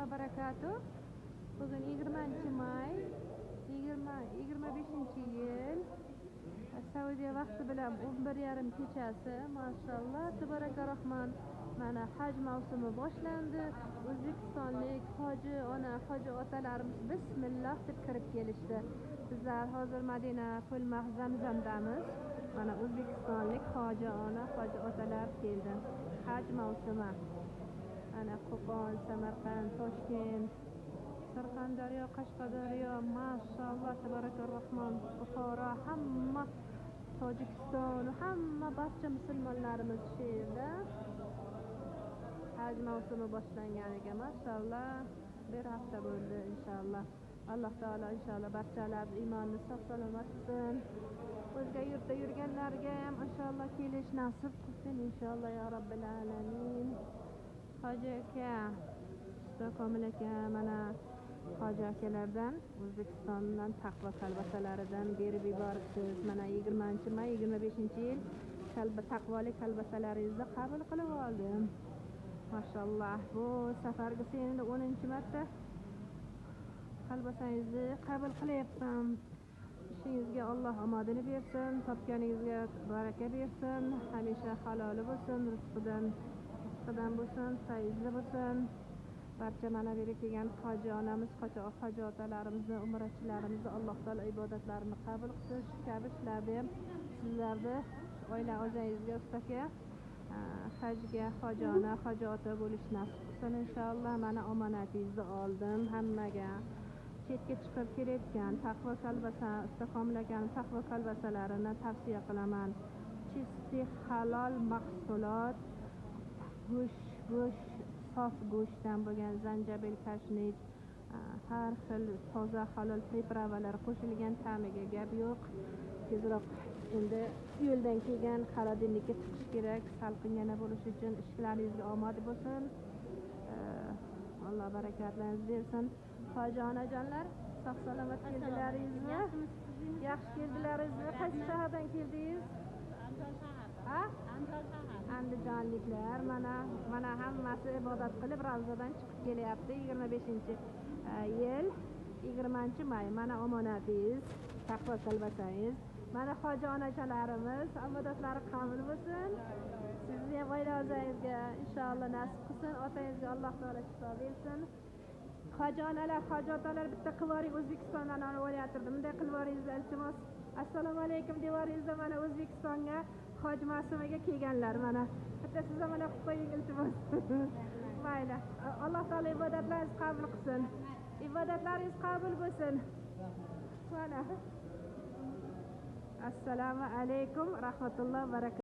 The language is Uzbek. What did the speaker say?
Rahmatullohi barakatuh. Bugun 20 may 2025-yil. Saudiya vaqti bilan 11:30 kechasi. Mashalloh, tabaraka rahman. Mana haj mavsumi boshlandi. O'zbekistonlik hoji ona, hoji otalarimiz bismillah deb kirib kelishdi. Bizlar hozir Madina Ko'lmaq Zamzamdamiz. Mana o'zbekistonlik hoji ona, hoji otalar keldi. Haj mavsumi. Ana Qo'qon, Samarqand, Toshkent, Surxondaryo, Qashqadaryo, mashalloh, tabarakar rahmon, Buxoro, hamma Tojikiston, hamma barcha musulmonlarimiz shu yerda. Haj mavsumi boshlanganiga mashalloh bir hafta bo'ldi inshaalloh. Alloh taolo inshaalloh barchalarni iymonini sog' salomat qilsin. O'zga yurtda yurganlarga ham inshaalloh kelish nasib qilsin inshaalloh ya robbil alamin. Hoji aka, Usta Komil aka, mana hoji akalardan O'zbekistondan taqvo kolbasalaridan berib yuboribsiz. Mana 20 may 25-yil taqvoli kolbasalaringizni qabul qilib oldim. Mashalloh, bu safargisi endi 10-marta kolbasangizni qabul qilyapman. Ishingizga Alloh omadini bersin, topganingizga baraka bersin, hamisha haloli bo'lsin, rizqidan bo'lsin, fayzli bo'lsin. Barcha mana bu yerga kelgan hoji onamiz, hoji otalarimizni, umrachilarimizni Alloh taolo ibodatlarini qabul qilsin. Shu kabi ishlarni ham sizlarni oila a'zoyingizga, usta aka, hajga hoji ona, hoji ota bo'lish nasib qilsin inshaalloh. Mana omonatingizni oldim hammaga. Chetga chiqib kelayotgan taqvo kolbasa, Usta Komil akani taqvo kolbasalarini tavsiya qilaman. Чистый halol mahsulot, go'sht, sof go'shtdan bo'lgan zanjabil, kashnich, har xil toza halol приправа lar qo'shilgan, ta'miga gap yo'q. Tezroq endi yo'ldan kelgan холодильник ka tiqish kerak, salqingina bo'lishi uchun. Ishlaringizga omad bo'lsin. Alloh barakatlaringizni bersin. Hoji onajonlar, sog' salomat keldilaringizmi? Yaxshi keldilaringizmi? Qaysi shahardan keldingiz? Andijon shahardan. Ha? Andijon shahar. Andijonliklar mana hammasi ibodat qilib ravzadan chiqib kelyapti. 25 yil 20 may. Mana omonatingiz, taqvo kolbasangiz. Mana hoji onachalarimiz, ibodatlari qabul bo'lsin. Sizni ham oila a'zoyingizga inshaalloh nasib qilsin. Otangizga Alloh taolo shifo bersin. Hoji onalar, hoji otalar, bitta qilib yuboring. O'zbekistondan o'ylayotgandim, bunday qilib yuboringizlar, iltimos. Assalomu alaykum devoringizda. Mana O'zbekistonga hoj mavsumiga kelganlar, mana bitta siz ham mana qilib qo'ying, iltimos. Mayli, Alloh taolo ibodatlaringizni qabul qilsin, ibodatlaringiz qabul bo'lsin. Mana assalomu alaykum rahmatulloh barakatuh.